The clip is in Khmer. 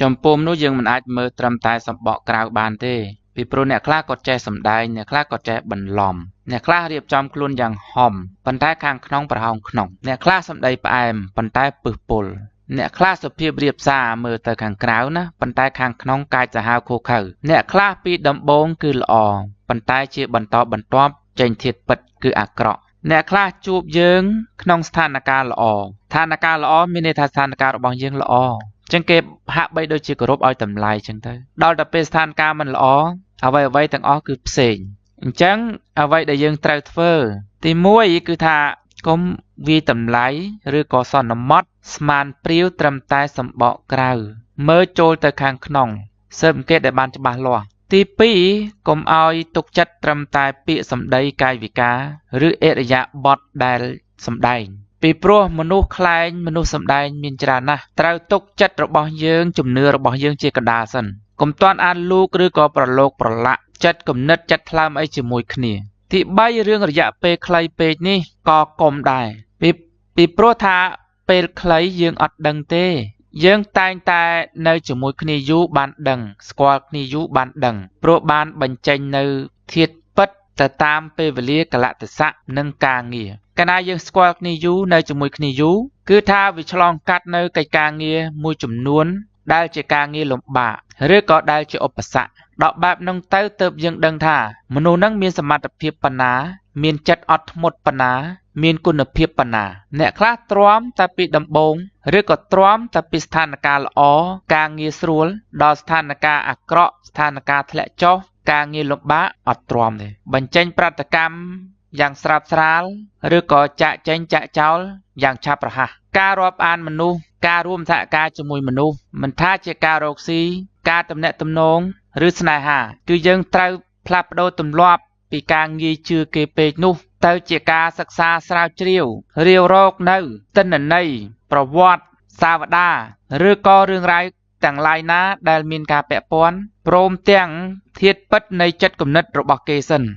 ចំពោះមនុស្សយើងមិនអាចមើលត្រឹមតែសម្បកក្រៅបានទេពីព្រោះអ្នកខ្លះក៏ចេះសម្ដែងអ្នកខ្លះក៏ចេះបន្លំអ្នកខ្លះរៀបចំខ្លួនយ៉ាងហំប៉ុន្តែខាងក្នុងប្រហោងក្នុងអ្នកខ្លះសម្ដីផ្អែមប៉ុន្តែពឹសពុលអ្នកខ្លះសុភាពរៀបសារមើលទៅខាងក្រៅណាប៉ុន្តែខាងក្នុងកាចសាហាវឃោរឃៅអ្នកខ្លះពីដំបូងគឺល្អប៉ុន្តែជាបន្តបន្ទាប់ចេញធាតុពិតគឺអាក្រក់អ្នកខ្លះជួបយើងក្នុងស្ថានភាពល្អស្ថានភាពល្អមានន័យថាស្ថានភាពរបស់យើងល្អចឹងគេហាក់បីដូចជាគោរពឲ្យតម្លៃចឹងទៅដល់តែពេលស្ថានភាពមិនល្អអ្វីៗទាំងអស់គឺផ្សេងអញ្ចឹងអ្វីដែលយើងត្រូវធ្វើទី1គឺថាកុំវាយតម្លៃឬក៏សន្មត់ស្មានព្រាវត្រឹមតែសម្បកក្រៅមើលចូលទៅខាងក្នុងស៊ើបអង្កេតឲ្យបានច្បាស់លាស់ទី2កុំឲ្យទុកចិត្តត្រឹមតែពាក្យសម្ដីកាយវិការឬឥរិយាបថដែលសម្ដែងពីព្រោះមនុស្សក្លែងមនុស្សសម្ដែងមានច្រើនណាស់ត្រូវទុកចិត្តរបស់យើងជំនឿរបស់យើងជាកណ្ដាលសិនកុំទាន់អានលូកឬក៏ប្រឡូកប្រឡាក់ចិត្តគំនិតចិត្តថ្លើមអីជាមួយគ្នាទី3រឿងរយៈពេលខ្លីពេកនេះក៏កុំដែរពីព្រោះថាពេលខ្លីយើងអត់ដឹងទេយើងតែងតែនៅជាមួយគ្នាយូរបានដឹងស្គាល់គ្នាយូរបានដឹងព្រោះបានបញ្ចេញនៅធាតុពិតទៅតាមពេលវេលាកលៈទេសៈនិងការងារកាលណាយើងស្គាល់គ្នាយូរនៅជាមួយគ្នាយូរគឺថាវាឆ្លងកាត់នៅកិច្ចការងារមួយចំនួនដែលជាការងារលំបាកឬក៏ដែលជាឧបសគ្គដល់បែបហ្នឹងទៅទើបយើងដឹងថាមនុស្សហ្នឹងមានសមត្ថភាពប៉ុណ្ណាមានចិត្តអត់ធ្មត់ប៉ុណ្ណាមានគុណភាពប៉ុណ្ណាអ្នកខ្លះទ្រាំតែពីដំបូងឬក៏ទ្រាំតែពីស្ថានភាពល្អការងារស្រួលដល់ស្ថានភាពអាក្រក់ស្ថានភាពធ្លាក់ចុះការងារលំបាកអត់ទ្រាំទេបញ្ចេញប្រតិកម្មយ៉ាងស្រាប់ស្រាលឬក៏ចាក់ចេញចាក់ចោលយ៉ាងឆាប់រហ័សការរាប់អានមនុស្សការរួមសហការជាមួយមនុស្សមិនថាជាការរកស៊ីការទំនាក់ទំនងឬស្នេហាគឺយើងត្រូវផ្លាស់ប្ដូរទម្លាប់ពីការងាយជឿគេពេកនោះទៅជាការសិក្សាស្រាវជ្រាវរាវរកនៅទិន្នន័យប្រវត្តិសាវតាឬក៏រឿងរ៉ាវទាំងឡាយណាដែលមានការពាក់ព័ន្ធព្រមទាំងធាតុពិតនៃចិត្តគំនិតរបស់គេសិន។